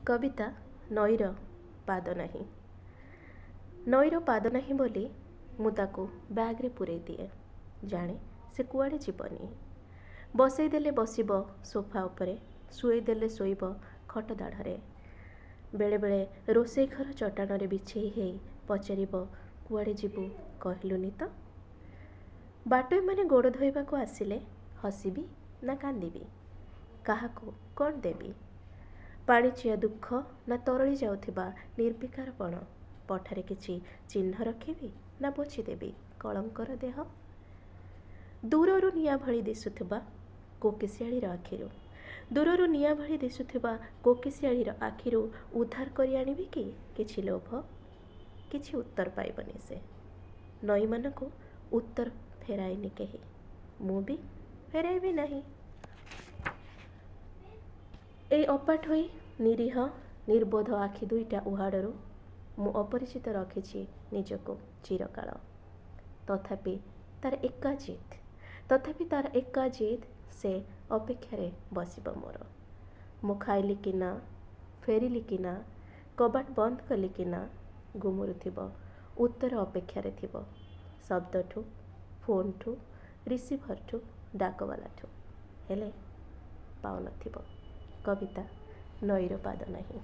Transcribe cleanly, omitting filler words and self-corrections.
କବିତା ନଈର ପାଦ ନାହିଁ। ନଈର ପାଦ ନାହିଁ ବୋଲି ମୁଁ ତାକୁ ବ୍ୟାଗରେ ପୂରେଇ ଦିଏ। ଜାଣେ ସେ କୁଆଡ଼େ ଯିବନି। ବସେଇ ଦେଲେ ବସିବ ସୋଫା ଉପରେ, ଶୁଏଇ ଦେଲେ ଶୋଇବ ଖଟ ଦାଢ଼ରେ। ବେଳେବେଳେ ରୋଷେଇ ଘର ଚଟାଣରେ ବିଛେଇ ହେଇ ପଚାରିବ, କୁଆଡ଼େ ଯିବୁ କହିଲୁନି ତ? ବାଟୋଇମାନେ ଗୋଡ଼ ଧୋଇବାକୁ ଆସିଲେ ହସିବି ନା କାନ୍ଦିବି? କାହାକୁ କ'ଣ ଦେବି? ପାଣିଚିଆ ଦୁଃଖ ନା ତରଳି ଯାଉଥିବା ନିର୍ବିକାରପଣ? ପଠାରେ କିଛି ଚିହ୍ନ ରଖିବି ନା ପୋଛିଦେବି କଳଙ୍କର ଦେହ? ଦୂରରୁ ନିଆଁ ଭଳି ଦିଶୁଥିବା କୋକିଶିଆଳିର ଆଖିରୁ, ଦୂରରୁ ନିଆଁ ଭଳି ଦିଶୁଥିବା କୋକିଶିଆଳିର ଆଖିରୁ ଉଦ୍ଧାର କରି ଆଣିବି କି କିଛି ଲୋଭ? କିଛି ଉତ୍ତର ପାଇବନି ସେ। ନଈମାନଙ୍କୁ ଉତ୍ତର ଫେରାଏନି କେହି। ମୁଁ ବି ଫେରାଇବି ନାହିଁ। ଏଇ ଅପାଠୋଇ, ନିରୀହ, ନିର୍ବୋଧ ଆଖି ଦୁଇଟା ଉହାଡ଼ରୁ ମୁଁ ଅପରିଚିତ ରଖିଛି ନିଜକୁ ଚିରକାଳ। ତଥାପି ତା'ର ଏକା ଜିଦ୍, ତଥାପି ତା'ର ଏକା ଜିଦ୍, ସେ ଅପେକ୍ଷାରେ ବସିବ ମୋର। ମୁଁ ଖାଇଲି କି ନା, ଫେରିଲି କି ନା, କବାଟ ବନ୍ଦ କଲି କି ନା, ଗୁମୁରୁଥିବ, ଉତ୍ତର ଅପେକ୍ଷାରେ ଥିବ। ଶବ୍ଦଠୁ, ଫୋନ୍ଠୁ, ରିସିଭରଠୁ, ଡାକବାଲାଠୁ। ହେଲେ ପାଉନଥିବ। କବିତା ନଈର ପାଦ ନାହିଁ।